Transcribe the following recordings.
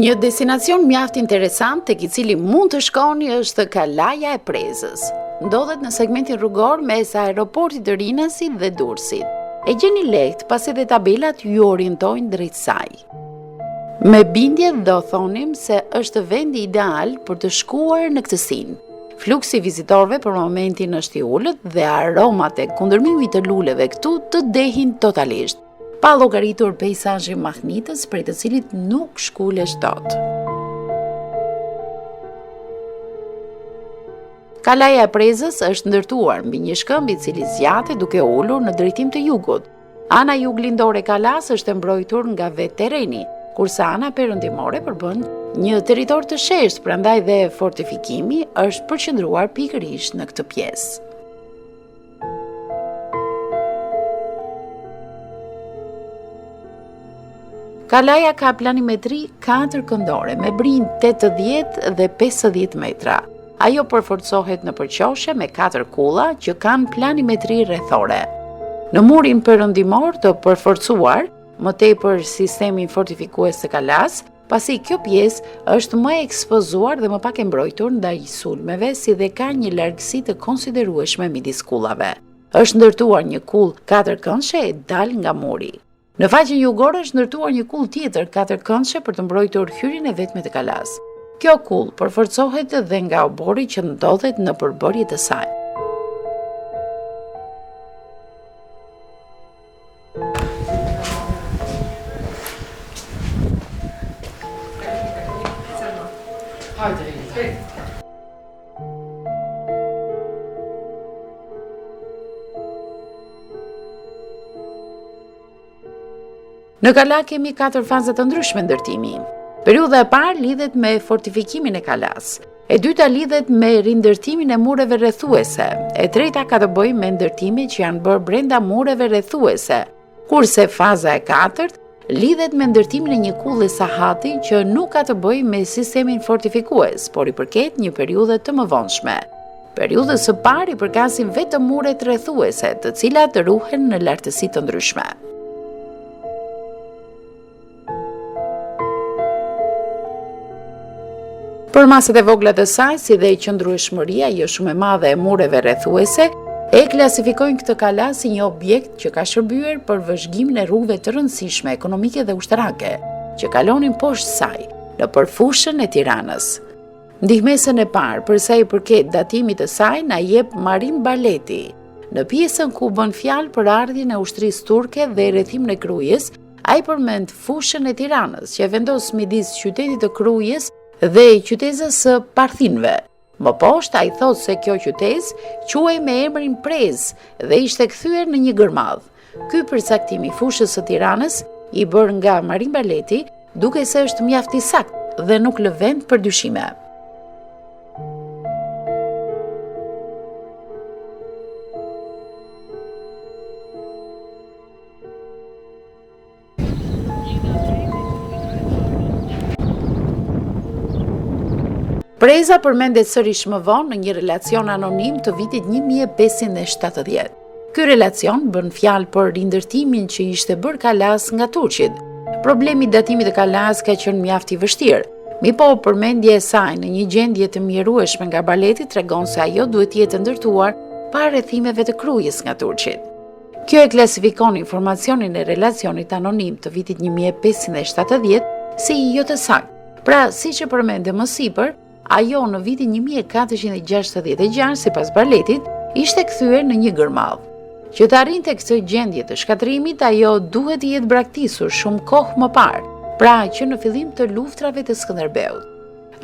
Një destinacion mjaft interesant tek i cili mund të shkoni është Kalaja e Prezës. Ndodhet në segmentin rrugor mes aeroportit të Rinasit dhe Durrësit. E gjeni lehtë, pasi dhe tabelat ju orientojnë drejt saj. Me bindje do thonim se është vendi ideal për të shkuar në këtë stinë. Fluksi i vizitorëve për momentin është i ulët dhe aromat e kundërmimit të luleve këtu të dehin totalisht. Pa llogaritur peisazhin mahnitës prej të cilit nuk shkulesh dot. Kalaja e Prezës është ndërtuar mbi një shkëmb i cili zgjatet duke u ulur në drejtim të jugut. Ana juglindore e kalasë është e mbrojtur nga vetë terreni, kurse ana perëndimore përbën një territor të sheshtë, prandaj dhe fortifikimi është përqendruar pikërisht në këtë pjesë. Kalaja ka planimetri 4 këndore, me brinjë 80 dhe 50 metra. Ajo përforcohet nëpër qoshe me 4 kulla që kanë planimetri rrethore. Në murin perëndimor të përforcuar, më tepër sistemin fortifikues të kalasë, pasi kjo pjesë është më e ekspozuar dhe më pak e mbrojtur ndaj sulmeve si dhe ka një largësi të konsiderueshme midis kullave. Është ndërtuar një kullë katërkëndëshe e dalë nga muri. Në faqen jugore është ndërtuar një kullë tjetër katërkëndëshe për të mbrojtur hyrjen e vetme të kalasë. Kjo kullë përforcohet dhe nga oborri që ndodhet në përbërje të saj. Në kala kemi 4 faza të ndryshme ndërtimi. Periudha e parë lidhet me fortifikimin e kalasë. E dyta lidhet me rindërtimin e mureve rrethuese. E treta ka të bëjë me ndërtimet që janë bërë brenda mureve rrethuese. Kurse faza e katërt lidhet me ndërtimin e një kulle sahati që nuk ka të bëjë me sistemin fortifikues, por i përket një periudhe të mëvonshme. Periudhës së parë i përkasin vetëm muret rrethuese, të cilat ruhen në lartësi të ndryshme. Përmasat e vogla të saj, si dhe qëndrueshmëria jo shumë e madhe e mureve rrethuese, e klasifikojnë këtë kala si një objekt që ka shërbyer për vëzhgimin e rrugëve të rëndësishme ekonomike dhe ushtarake, që kalonin poshtë saj, nëpër fushën e Tiranës. Ndihmesën e parë për sa i përket datimit të saj na jep Marin Barleti. Në pjesën ku bën fjalë për ardhjen e ushtrisë turke dhe rrethimin e Krujës, Ai përmend fushën e Tiranës, që e vendos midis qytetit të Krujës dhe qytezës së Parthinëve. Më poshtë ai thotë se kjo qytezë quhej me emrin Prezë dhe ishte kthyer në një gërmadhë. Ky përcaktim i fushës së Tiranës, i bërë nga Marin Barleti, duket se është mjaft i saktë dhe nuk lë vend për dyshime. Preza përmendet sërish më vonë në një relacion anonim të vitit 1570. Ky relacion bën fjalë për rindërtimin që i ishte bërë kalasë nga turqit. Problemi i datimit të kalasë ka qenë mjaft i vështirë. Mirëpo përmendja e saj në një gjendje të mjerueshme nga Barleti tregon se ajo duhet të jetë ndërtuar para rrethimeve të Krujës nga turqit. Kjo e klasifikon informacionin e relacionit anonim të vitit 1570 si jo të saktë. Pra, siç e përmendëm më sipër, ajo në vitin 1466, sipas Barletit, ishte kthyer në një gërmadhë. Që të arrinte këtë gjendje të shkatërrimit, ajo duhet të jetë braktisur shumë kohë më parë, pra që në fillim të luftrave të Skënderbeut.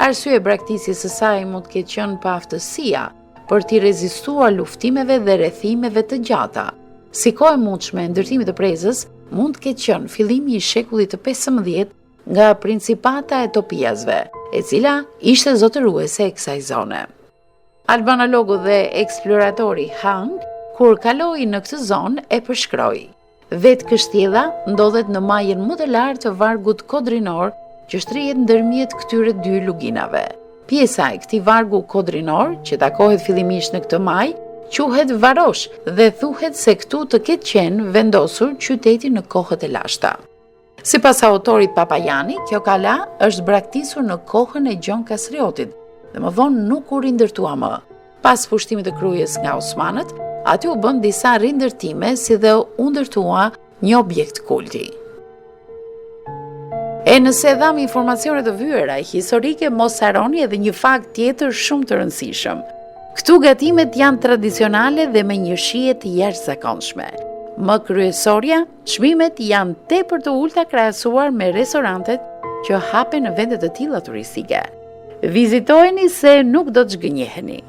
Arsye e braktisjes së saj mund të ketë qenë paaftësia për t'i rezistuar luftimeve dhe rrethimeve të gjata. Si kohë e mundshme e ndërtimit të Prezës, mund të ketë qenë fillimi i shekullit të 15 nga Principata e Topiasve, e cila ishte zotëruese e kësaj zone. Albanologu dhe eksploratori Hahn, kur kaloi në këtë zonë, e përshkroi. Vetë kështjella ndodhet në majën më të lartë të vargut kodrinor që shtrihet ndërmjet këtyre dy luginave. Pjesa e këtij vargu kodrinor që takohet fillimisht në këtë majë quhet Varosh dhe thuhet se këtu të ketë qenë vendosur qyteti në kohët e lashta. Sipas autorit Papajani, kjo kala është braktisur në kohën e Gjon Kastriotit dhe më vonë nuk u rindërtua më. Pas pushtimit të Krujës nga osmanët, aty u bënë disa rindërtime si dhe u ndërtua një objekt kulti. E nëse dhamë informacione të vyera historike, mos harroni edhe një fakt tjetër shumë të rëndësishëm. Këtu gatimet janë tradicionale dhe me një shije të jashtëzakonshme. Më kryesorja, çmimet janë tepër të ulëta krahasuar me restorantet që hapen në vende të tilla turistike. Vizitojeni se nuk do të zhgënjeheni.